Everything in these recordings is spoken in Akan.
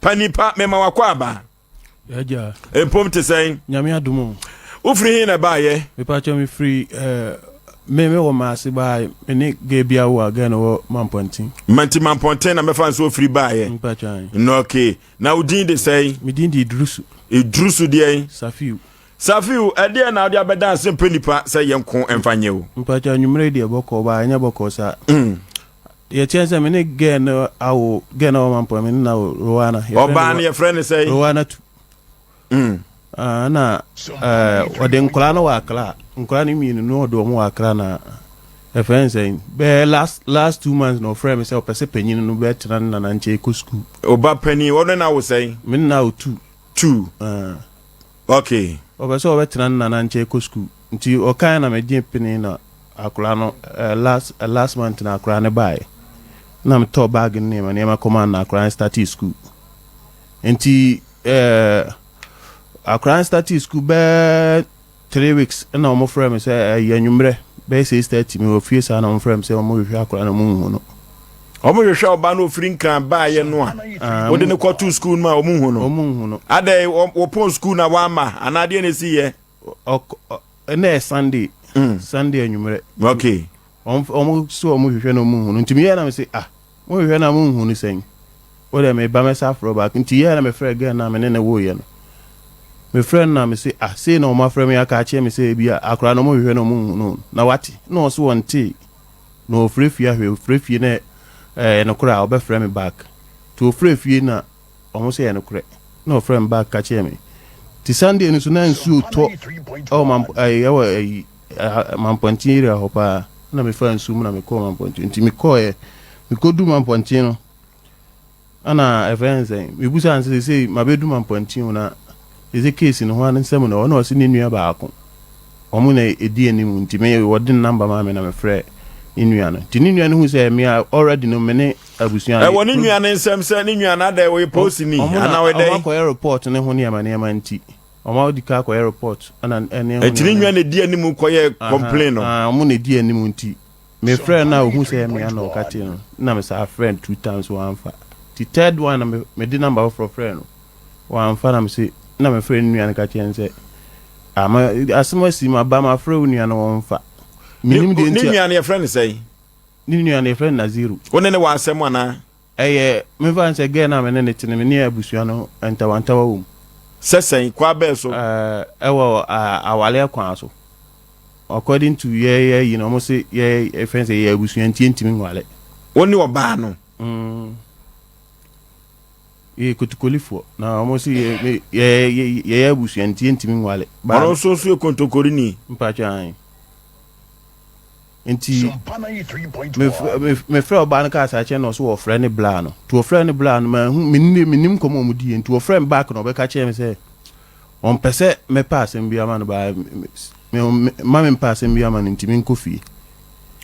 Panipa, mema wakɔ aba. Agya. Mpom te sɛn? Nyame adom o. Wofiri he na ɛbaayɛ? Mepakyɛ mefiri me wɔ maase baa me ne gɛ bi awo a gɛ no wɔ Mampɔnten. Manti Mampɔnten na mɛfa nso ofiri baayɛ. Mepakyɛ. No okay. Na wo din de sɛn? Me din de Idrusu. Idrusu deɛn? Safiu. Safiu, ɛdeɛn na wode abɛda ase mpɛ nipa sɛ yɛnko mfa nyɛ o? Mepakyɛ anwummerɛ deɛ bɔkɔɔ baa ɛnyɛ bɔkɔɔ saa. Deɛ ɛteɛ sɛ me ne gɛ no awo gɛ no wɔ Mampɔn me ne na wo Rowana. Ɔbaa no yɛfrɛ no sɛn? Rowana tu. Na ɔde nkwadaa no wɔ Accra, nkwadaa no mmienu no ɔde wɔn wɔ Accra na ɛfɛ nsɛn bɛyɛ last 2 months na ɔfrɛ mi sɛ ɔpɛ sɛ panyin no bɛtena ne nana nkyɛn kɔ sukuu. Ɔba panyin ɔno na wo sɛn? Me ne na wo two. Two. Okay. Ɔpɛ sɛ ɔbɛtena ne nana nkyɛn kɔ sukuu nti ɔkan na megye pene na akwadaa no last month na akwadaa no baeɛ na metɔɔ bag no nneɛma kɔma na akwadaa no started school nti akwadaa no started school bɛɛ 3 weeks ɛna wɔn frɛ me sɛ ɛyɛ anwummerɛ bɛyɛ 6:30 mi wɔ fie saa na wɔn frɛ me sɛ wɔn hwehwɛ akwadaa no wɔn nhu no. Wɔn hwehwɛ ɔba no ofiri Nkran baayɛ no a wɔde no kɔto school no a wɔn nhu no. Wɔn nhu no. Adɛ wɔpɔn school na wɔama anaa adeɛ na esi yɛ? Ɛna yɛ Sunday. Sunday anwummerɛ. Wɔn so wɔn hwehwɛ na wɔn nhu no nti mi yɛ na mi sɛ, ah, mo hwehwɛ na mo nhu no sɛn? O deɛ meba mɛsa afrɛ baako nti yɛ na mefrɛ girl na me ne ne woyɛ no, mefrɛ no na me se, ah, sei na wɔn afrɛ me aka akyerɛ me sɛ ebi a akwadaa no wɔn hwehwɛ na wɔn nhu no na wate na ɔso wɔn tee na ɔfrɛ fie ahwɛ ɔfrɛ fie na ɛyɛ nokorɛ a ɔbɛfrɛ me back nti ɔfrɛ fie na wɔn sɛ ɛyɛ nokorɛ na ɔfrɛ me back ka kyerɛ me. Nti Sunday no so na nsuo tɔ ɛwɔ mamp ɛyi ɛwɔ ɛyi Mampɔnten area hɔ paa na mefa nsuo mu na mekɔɔ Mampɔnten. Nti mekɔɔɛ mekɔdu Mampɔnten no ɛna ɛfrɛ no sɛn, mebusa no sɛ sɛ mabɛdu Mampɔnten o na sɛ case no ho ano nsɛm na ɔna ɔse ne nua baako ɔmo na ɛdi anim nti me wɔde ne number maa me na mefrɛ ne nua no. Nti ne nua no hu sɛ me a already no me ne abusua Ɛwɔ ne nua ne nsɛm sɛ ne nua no adɛ ɔyɛ polisini anaa ɔyɛ dɛn? Ɔmo akɔyɛ report ne ho nneɛma nneɛma nti ɔmo adi ka akɔyɛ report ɛna ɛne ho. Nti ne nua na edi anim kɔyɛ complain no? Ɔmo na edi anim nti mefrɛ no a ohu sɛ mmea na ɔka kyerɛ no na me saa frɛ no two times wɔamfa. Nti third one na mede number foforɔ frɛ no wɔamfa na me se na mefrɛ ne nua no ka kyerɛ no sɛ ama asɛm asi ma ba ma frɛ wo nua no wɔmfa. Menim deɛ nti. Ne nua no yɛfrɛ no sɛn? Ne nua no yɛfrɛ no Naziru. Wo ne ne wɔ asɛm anaa? Ɛyɛ memfa n sɛ girl no a me ne ne te no, me ne abusua no ntawantawa wɔ mu. Sɛ sɛn? Kwan bɛn so? Ɛwɔ awaleɛ kwan so. According to yɛ yɛ yi no, wɔn se yɛ yɛfrɛ sɛ yɛ abusua nti yɛntumi nwale. Wo ne ɔbaa no? Yɛ kotokolifoɔ na wɔn se yɛ yɛ yɛ yɛ abusua nti yɛntumi nwale. Ɔno nso yɛ kontokorini. Mpatwa an. Nti mefrɛ ɔbaa no kaa saa kyerɛ no, ɔso wɔfrɛ ne bla no nti wɔfrɛ ne bla no mahu menim nkɔmmɔ a ɔmo diiɛ nti wɔfrɛ me back na ɔbɛka kyerɛ me sɛ ɔmpɛ sɛ mɛpɛ asɛm bi ama no baa ma mempɛ asɛm bi ama no nti menkɔ fie.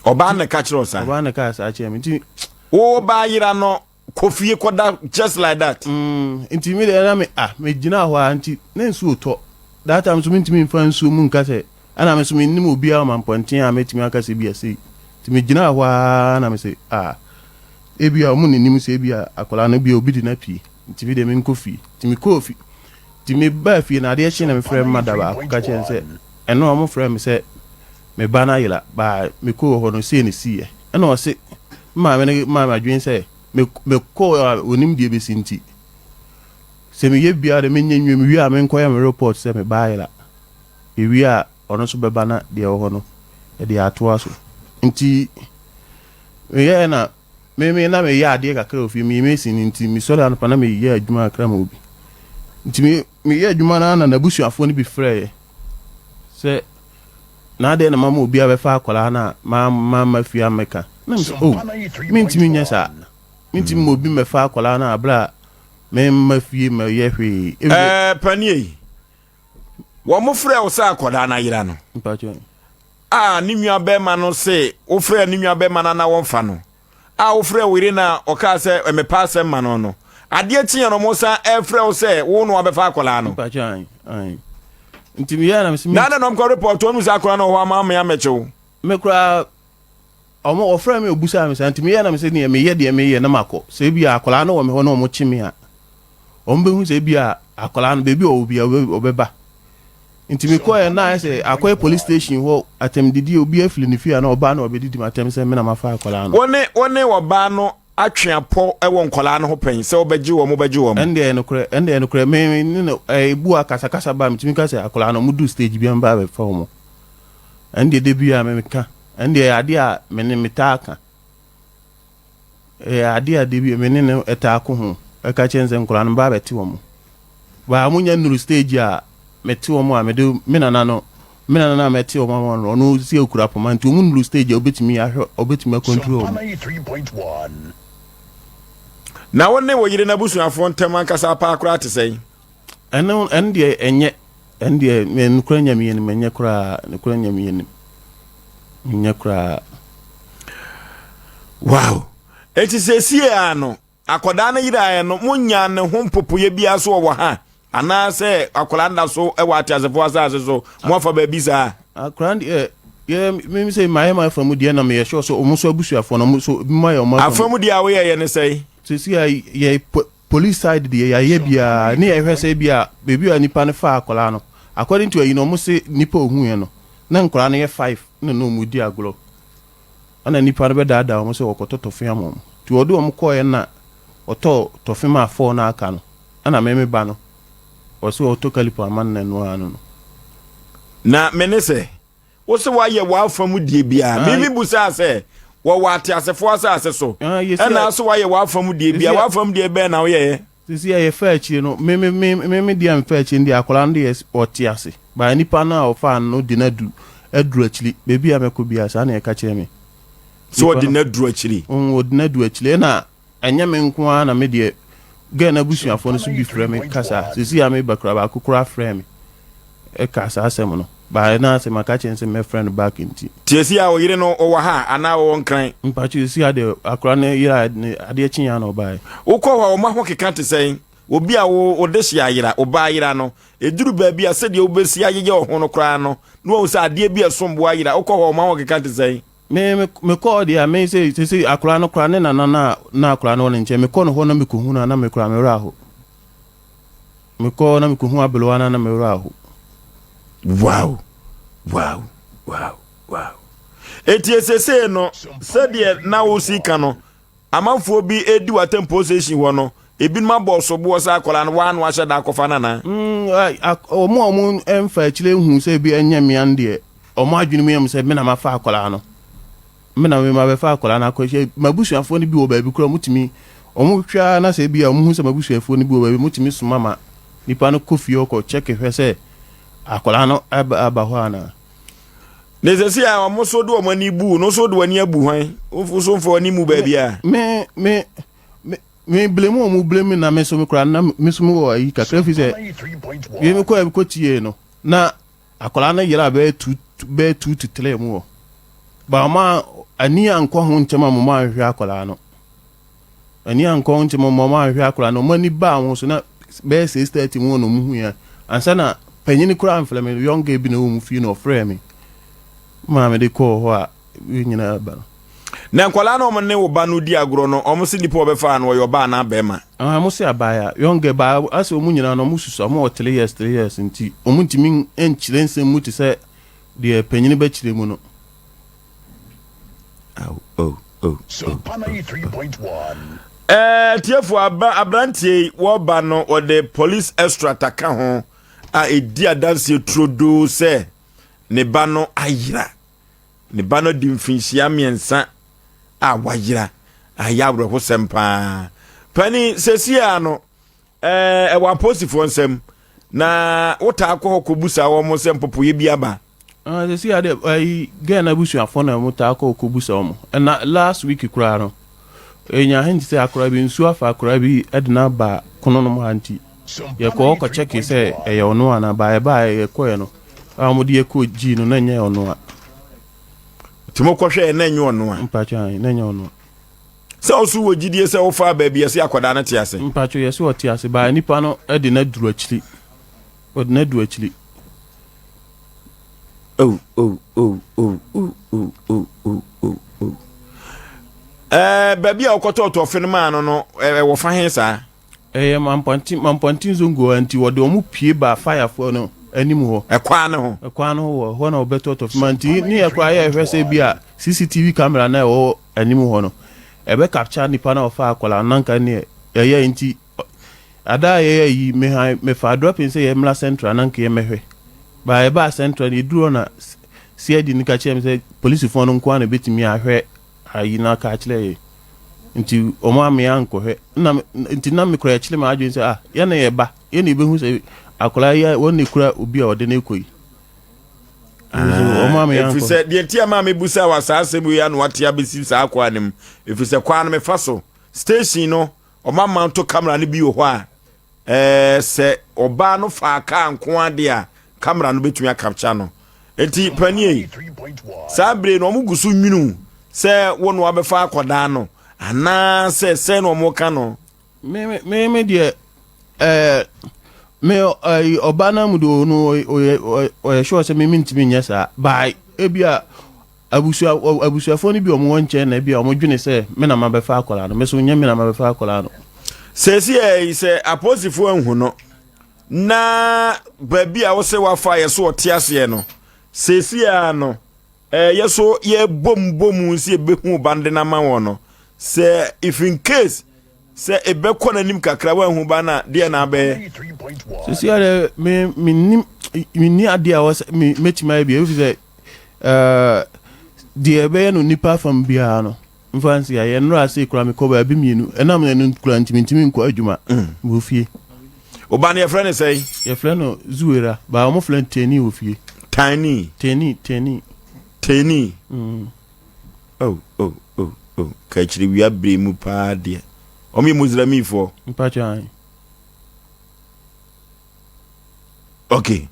Ɔbaa no ka kyerɛ wo saa? Ɔbaa no kaa saa kyerɛ me nti wo baa yera no kɔ fie kɔda just like that? Nti me deɛ na me ah megyina hɔ a nti na nsuo tɔ that time nso mentumi mfa nsuo mu nka sɛ ɛna me nso mennim obiara wɔ Mampɔnten a mɛtumi aka sɛ bi a sei nti megyina hɔ a na me sɛ ah ebi a ɔmo n'anim sɛ ebi a akwadaa no bi a obi de no apue nti me deɛ menkɔ fie. Nti mekɔɔ fie, nti mebaa fie na adeɛ kye na mefrɛ me mada baako ka kyerɛ no sɛ ɛno a ɔmo frɛ me sɛ me ba no ayera baa mekɔɔ hɔ no sei na esiiɛ. Ɛna ɔse me maame no maa me adwene sɛ mekɔɔ a onim deɛ bɛsi nti sɛ meyɛ biara de menyɛ nwie mewie a menkɔyɛ me report sɛ me ba ayera. Ewie a ɔno nso bɛba na deɛ ɛwɔ hɔ no ɛde atoa so. Nti meyɛɛ na me me na meyɛ adeɛ kakra wɔ fie, meyɛ mason nti mesɔre anɔpa na meyɛ adwuma kakra ma obi. Nti me meyɛ adwuma no na n'abusuafoɔ no bi frɛeɛ sɛ na adeɛ na mama obi abɛfa akwadaa no a ma ma ma fie amɛka na mesɛ oh mentumi nyɛ saa, mentumi ma obi mmɛfa akwadaa no a abere a memma fie mɛyɛ hwee. Ɛɛ panie yi wɔn frɛ wo sɛ akwadaa no ayera no a ne nua bɛrima no se wofrɛ ne nua bɛrima no na wɔmfa no a wofrɛ wo yere no a ɔkaa sɛ mepɛ asɛm ma no no adeɛ kyeɛ no mo san ɛfrɛ wo sɛ wo no wabɛfa akwadaa no. Nti meyɛ na mesɛ na na ɔmkɔ report ɔno sɛ akwadaa no wɔ hɔ ama ame amɛkyew. Me koraa ɔmo ɔfrɛ me obusaa me saa nti meyɛ na mesɛ deɛ meyɛ deɛ meyɛ na makɔ sɛ ebi akwadaa no wɔ me hɔ na ɔmo kye me a. Wɔn bɛhu sɛ ebi a akwadaa no baabi a ɔwɔ biara ɔbɛba. Nti mekɔɛ na ayɛ sɛ akɔyɛ police station hɔ atɛmdidi obi afiri ne fie a na ɔbaa na ɔbɛdidi m'atɛm sɛ me na mafa akwadaa no. Wo ne wo ne ɔbaa no atwe apɔ wɔ nkwadaa no ho pɛn sɛ wobɛgye wɔn wobɛgye wɔn? Ɛnde ɛyɛ nokorɛ, ɛnde ɛyɛ nokorɛ. Me ne no ɛbu akasakasa ba a metumi ka sɛ akwadaa no wɔduru stage bi a mɛba abɛfa wɔn. Ɛnde da biara me meka. Ɛnde ɛyɛ adeɛ a me ne metaa ka. Ɛyɛ adeɛ a da bi me ne no taa ko ho. Ɛka kyerɛ no sɛ nkwadaa no meba abɛte wɔn. But wɔn nya nnuru stage a mete wɔn a mede me nana no me nana no a mɛte wɔn ama no ɔno si okura poma nti wɔn nnuru stage a obetumi ahwɛ obetumi akontrol wɔn. Na wo ne wo yere n'abusuafoɔ ntam ankasa paa koraa te sɛn? Ɛno ɛno deɛ ɛnyɛ ɛno deɛ me nokorɛ Nyame anim ɛnyɛ koraa nokorɛ Nyame anim ɛnyɛ koraa. Wow! Eti sesie a no akwadaa no yeraeɛ no monya ne ho mpopoeɛ biara so wɔ ha anaasɛ akwadaa no da so wɔ ateasefoɔ asase so moafa baabi saa? Akwadaa no deɛ yɛ mímu sɛ mayɛ ma afa mu deɛ na meyɛ sure sɛ wɔn nso abusuafoɔ no wɔn nso bi ma yɛ wɔn afa mu. Afa mu deɛ a woyɛyɛ ne sɛn? Sesie a yɛ Police side deɛ yayɛ biaa ne yɛhwɛ sɛ ebia baabi a nipa no faa akwadaa no according to ayi no ɔmo se nipa ohuiɛ no na nkwadaa no yɛ five na na ɔmo di agorɔ ɛna nipa no bɛdaadaa ɔmo sɛ ɔkɔtɔ tɔfe ama ɔmo nti ɔde ɔmo kɔɔɛ na ɔtɔɔ tɔfe maa four no aka no ɛna me me ba no ɔse ɔtɔ kalipo ama no na ɛno ara no no. Na me ne sɛ. Wo se woayɛ w'afa mu deɛ biara. Me me busaa sɛ, wɔwɔ ateasefoɔ asase so? Ɛna ase woayɛ w'afa mu deɛ biara. W'afa mu deɛ bɛn na woyɛeɛ? Sisi a yɛfa akyire no, me me me me me deɛ mfa akyire no deɛ akwadaa no deɛ ɔte ase. Baa nipa no a ɔfaa no no de no adu aduru akyiri. Baabi a mɛkɔ biara saa na yɛka kyerɛ me. Sɛ ɔde no aduru akyiri? Ɔde no aduru akyiri. Ɛna Ɛnyɛ me nko ara na me deɛ girl no abusuafoɔ no so bi frɛ me ka saa. Seesei a meba koraa baako koraa frɛɛ me kaa saa asɛm no. But na sɛ maka kyerɛ no sɛ mɛfrɛ no back nti. Nti seesei a wo yere no ɔwɔ ha anaa ɔwɔ Nkran? Mpakyɛw seesei a deɛ akwadaa no yere a ne adeɛ kyeeɛ ara na ɔbaeɛ. Wokɔ hɔ a wɔn ahokeka te sɛn? Obi a wo wo dehye ayera, wo ba ayera no, ɛduru baabi a sɛdeɛ wobɛsi ayeyɛ wo ho no koraa no, na wahu sɛ adeɛ bi a ɛsom bo ayera. Wokɔ hɔ a wɔn ahokeka te sɛn? Me me mekɔɔ deɛ a me sɛ sese akwadaa no koraa ne nana na na akwadaa no wɔ ne nkyɛn mekɔ no hɔ na mekɔhu no a na me koraa me werɛ aho mekɔ na mekɔhu aberewa no a na me werɛ aho. Wow wow wow wow eti esese no sɛdeɛ na wosi ka no Amanfoɔ bi redi w'atɛm post station hɔ no, ebinom abɔ soboɔ sɛ akwadaa no waa na wahyɛ da akɔfa no anaa? Mm, wɔn a wɔn mfa akyire hu sɛ ebi ɛnyɛ mmea no deɛ, wɔn adwene mu yɛ wɔn sɛ me na mafa akwadaa no. Me na me ma bɛfa akwadaa no akɔhyɛ. M'abusuafoɔ no bi wɔ baabi koraa wɔtumi, wɔn hwɛ ara na sɛ ebi a wɔn hu sɛ m'abusuafoɔ no bi wɔ baabi, wɔtumi soma ma nipa no kɔ fie hɔ kɔ kyɛke hwɛ sɛ akwadaa no aba hɔ anaa. Na sɛsi a wɔn nso de wɔn ani bu no nso de wɔn ani abu hwan nso mfa wɔn ani mu baabi a. Me me me me blame wɔn blame na me nso me kura na me nso me wɔ ayi kakra fi sɛ wie me kɔ ɛkɔ tie no na akwadaa no yɛrɛ bɛyɛ two bɛyɛ 2 to 3 mu wɔ ba wɔn a ani ankɔ ho ntɛm a wɔn anhwɛ akwadaa no ani ankɔ ho ntɛm a wɔn anhwɛ akwadaa no wɔn ani baa wɔn so na bɛyɛ 6:30 mu wɔ na wɔn hu yɛn ansa na panyin koraa mfrɛ me young girl bi na ɛwɔ mu fie na ɔfrɛ me maa me de kɔɔ hɔ a yɛn nyinaa ba no. Na nkwadaa na wɔn ne wo ba no di agorɔ no, wɔn se nipa wɔbɛfa no wɔyɛ ɔbaa anaa bɛrima? Ah, wɔn se abaayewa, young girl baa asɛ wɔn nyinaa no wɔn susu wɔn wɔ 3 years 3 years nti wɔn ntumi nkyerɛ nsɛm mu te sɛ deɛ panyin bɛkyerɛ mu no. Aw, oh, oh, oh, oh. Ɛɛ tiefo aba aberanteɛ yi wɔba no wɔde police extract aka ho a ɛdi adanseɛ turodoo sɛ ne ba no ayera. Ne ba no di mfinhyia 3 a wayera. Ayɛ awerɛhosɛm paa. Pani sɛsi a no ɛɛ ɛwɔ apolisifoɔ nsam na wotaa kɔ hɔ kɔbusa wɔn sɛ mpopoeɛ bi aba. Ah, sɛsi a deɛ ayi girl no abusuafoɔ na wɔn taa kɔ kɔbusa wɔn. Ɛna last week koraa no ɛnya hint sɛ akwadaa bi nsuo afa akwadaa bi de no aba kono nom ha nti yɛkɔ hɔ kɔ kyɛke sɛ ɛyɛ ɔno anaa ba ɛbaa yɛkɔɛ no a wɔde yɛkɔ gyii no na ɛnyɛ ɔno a. Nti mokɔhwɛɛ na ɛnyɛ ɔno a? Mpakyɛ ae na ɛnyɛ ɔno a. Sɛ wo so wɔ gyidie sɛ wofaa baabi yɛse akwadaa no te ase? Mpakyɛ yɛse ɔte ase baa nipa no de no aduru akyiri ɔde no aduru akyiri. Oh, oh, oh, oh, oh, oh, oh, oh, oh, oh. Ɛɛ baabi a wokɔtɔɔ tɔfe no maa no no ɛwɔ fa he saa? Ɛyɛ Mampɔnten, Mampɔnten Zongo hɔ nti wɔde wɔn pue baa firefoɔ no anim hɔ. Ɛkwan no ho. Ɛkwan no ho wɔ hɔ na wɔbɛtɔ tɔfima nti ne yɛ koraa yɛhwɛ sɛ bi a CCTV camera na ɛwɔ anim hɔ no ɛbɛ capture nipa na ɔfa akwadaa no nanka ne ɛyɛ nti ada a yɛyɛ yi me han mefa dropping sɛ yɛmmra central na nka yɛmmɛhwɛ ba yɛbaa central no yɛduru hɔ na CID no ka kyerɛ me sɛ polisifoɔ no nko ara na ɛbɛtumi ahwɛ ayi no aka akyerɛ yɛ nti wɔn a me ankɔhwɛ na nti na me kora ɛkyerɛ me adwene sɛ ah yɛn na yɛba yɛn na yɛbɛhu sɛ akwadaa yi wɔn na ekura obi a ɔde no kɔ yi. Ɛfiri sɛ deɛ nti a maa mebusa wɔ saa asɛm yi ano ate abɛsi saa kwan no mu ɛfiri sɛ kwan no mefa so station no ɔma manto camera no bi wɔ hɔ a ɛɛ sɛ ɔbaa no faa kaa nko ade a camera no bɛtumi akapkya no nti panie saa bere no ɔmo gu so nwunu sɛ wo no abɛfa akɔdaa no anaasɛ sɛ na ɔmo ka no Me me me deɛ ɛɛ me ɛyi ɔbaa no mu de ɔno ɔyɛ ɔyɛ sure sɛ me me ntumi nyɛ saa baa ebi a abusua abusuafoɔ no bi wɔn wɔ nkyɛn na ebi a wɔn dwene sɛ me na ma bɛfa akwadaa no me so nyɛ me na ma bɛfa akwadaa no. Sɛsi ɛyi sɛ apolisifoɔ nhu no na baabi a wɔsɛ wafa yɛ so ɔte aseɛ no sɛsi a no Eh, yɛ so yɛ bom bom sɛ yɛbɛhu ba no de no ama wɔn no sɛ if in case sɛ ɛbɛkɔ n'anim kakra woanhu ba no a deɛ na abɛyɛ. Sisi adeɛ me menni menni adeɛ a wɔsɛ me mɛtumi ayɛ bi efi sɛ ɛɛ deɛ ɛbɛyɛ no nipa fam biara no nfa nsi ayɛ nnora ase kura mekɔ baabi mmienu ɛnam ɛno kura ntumi ntumi nkɔ adwuma mm. wɔ fie. Ɔba no yɛfrɛ no sɛn? Yɛfrɛ no Zuwera, ba wɔn frɛ no Tani wɔ fie. Tani. Tani, Tani. Tani. Mm. Oh, oh, oh, oh. Kakyiri wia bere mu paa deɛ. Wɔn yɛ Muslimfoɔ. Mpakyɛ ayi. Okay.